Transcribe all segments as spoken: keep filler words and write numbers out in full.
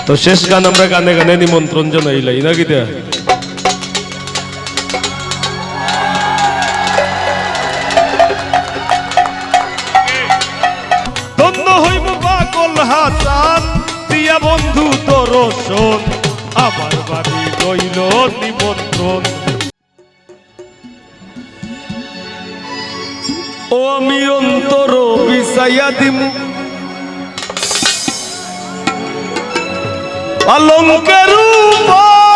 তো শেষ গান আমরা গানে গানে নিমন্ত্রণ জানাইলাই, না কিতা? ধন্য হইব পাগল হাসান, দিয়া বন্ধু দর্শন, আমার বাড়ি রইল নিমন্ত্রণ। ও আমি অন্তর বিছাইয়া দিমু পালঙ্কের উপর।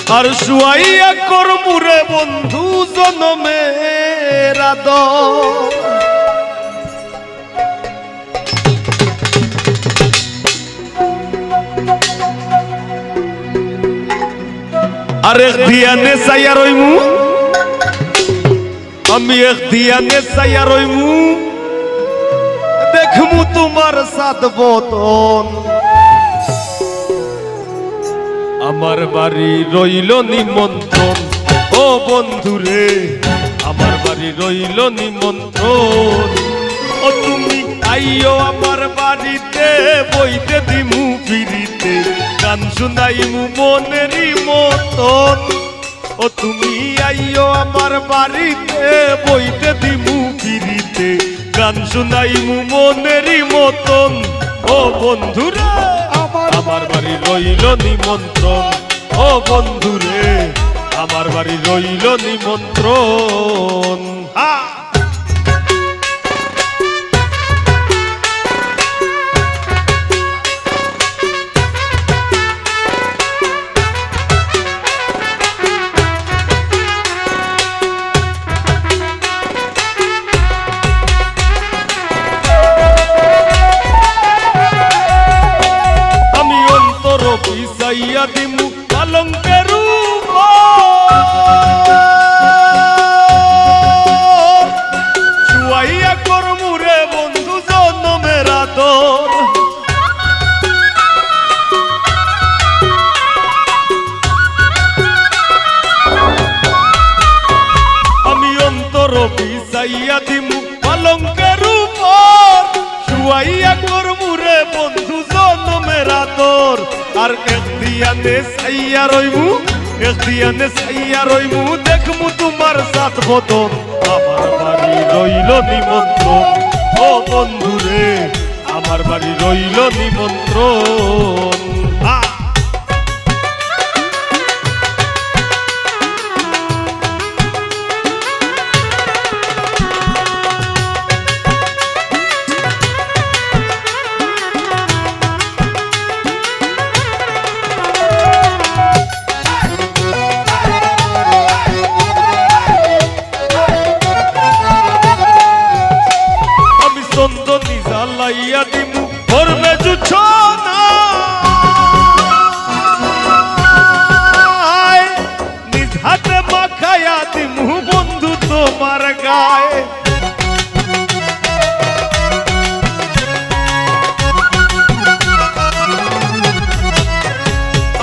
আর শুয়াইয়া করমুরে বন্ধু জনমের আদর। আর এক ধিয়ানে চাইয়া রইমু, আমি এক ধিয়ানে চাইয়া রইমু, দেখমু তুমার সাত বদন। আমার বাড়ি রইল নিমন্ত্রণ, ও বন্ধুরে, আমার বাড়ি রইল নিমন্ত্রণ। ও তুমি আইও আমার বাড়িতে, বইতে দিমু পিরিতে, গান শুনাইমু মনেরই মতন। ও তুমি আইও আমার বাড়িতে, বইতে দিমু পিরিতে, গান শুনাইমু মনেরই মতন। ও বন্ধুরে, আমার আমার বাড়ি রইল নিমন্ত্রণ। ও বন্ধুরে, আমার বাড়ি রইল নিমন্ত্রণ। হা! আমি অন্তর বিছাইয়া দিমু পালঙ্কের উপর। শুয়াইয়া করমুরে বন্ধু জনমের আদর। আমি অন্তর বিছাইয়া দিমু পালঙ্কের উপর। শুয়াইয়া করমুরে বন্ধু জনমের আদর। আর এক ধিয়ানে চাইয়া রইমু, এক ধিয়ানে চাইয়া রইমু, দেখমু তুমার সাত বদন। আমার বাড়ি রইল নিমন্ত্রণ, ও বন্ধুরে, আমার বাড়ি রইল নিমন্ত্রণ। আ! আমি চন্দনী জ্বালাইয়া দিমু, ধরবে জুছনায়। নিজ হাতে মাখাইয়া দিমু বন্ধু তুমার গায়ে।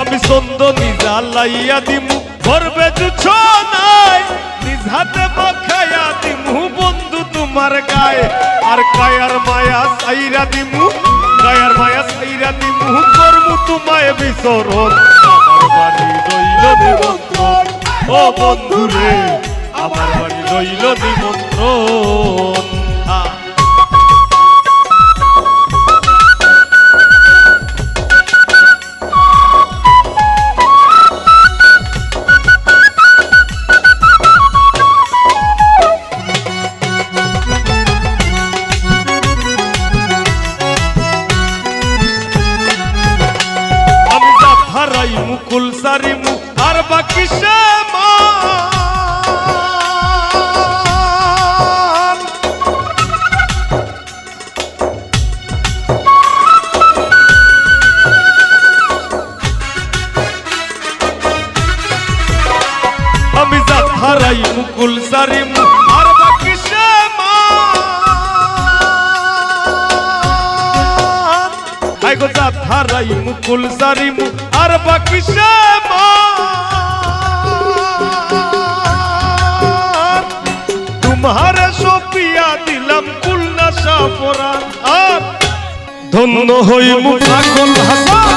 আমি চন্দনী জ্বালাইয়া দিমু, ধরবে জুছনায়। নিজ হাতে মাখাইয়া দিমু বন্ধু তুমার গায়ে। আর কায়ার মায়া ছাইরা দিমু, কায়ার মায়া ছাইরা দিমু, করমু তুমায় বিচরণ। আমার বাড়ি রইল নিমন্ত্রণ, ও বন্ধুরে, আমার বাড়ি রইল নিমন্ত্রণ। আ। আমি জাত হারাইমু, কুল ছাড়িমু, আর বাকি সে মান। আমি জাত হারাইমু, কুল ছাড়িমু, আর বাকি সে মান। হায় গো, জাত হারাইমু, কুল ছাড়িমু, আর বাকি সে মান। পরাণ। আর ধন্য হইমু পাগল হাসান,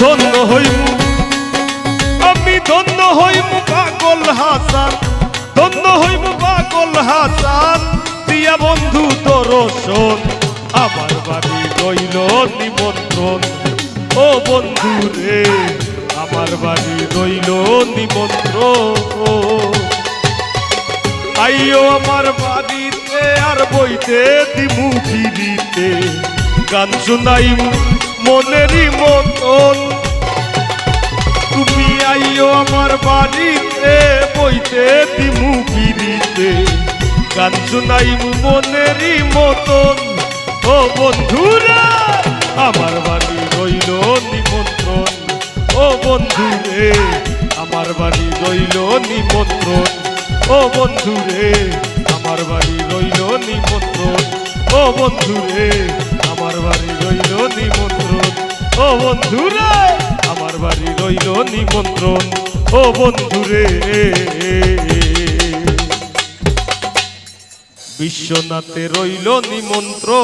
ধন্য হইমু, আমি ধন্য হইমু পাগল হাসান, ধন্য হইমু পাগল হাসান, দিয়া বন্ধু দর্শন। আমার বাড়ি রইল নিমন্ত্রণ, ও বন্ধু রে, আমার বাড়ি রইল নিমন্ত্রণ। আইও আমার বাড়িতে আর বইতে দিমু পিরিতে, গান শুনাইমু মনেরই মতন। তুমি আইও আমার বাড়িতে, বইতে দিমু পিরিতে, গান শুনাইমু মনেরই মতন। ও বন্ধুরা, আমার বাড়ি রইল নিমন্ত্রণ। ও বন্ধু রে, আমার বাড়ি রইল নিমন্ত্রণ। ও বন্ধু রে, আমার বাড়ি রইল নিমন্ত্রণ। ও বন্ধু রে, আমার বাড়ি রইল নিমন্ত্রণ। ও বন্ধু রে, আমার বাড়ি রইল নিমন্ত্রণ। ও বন্ধু রে, বিশ্বনাথে রইল নিমন্ত্রণ।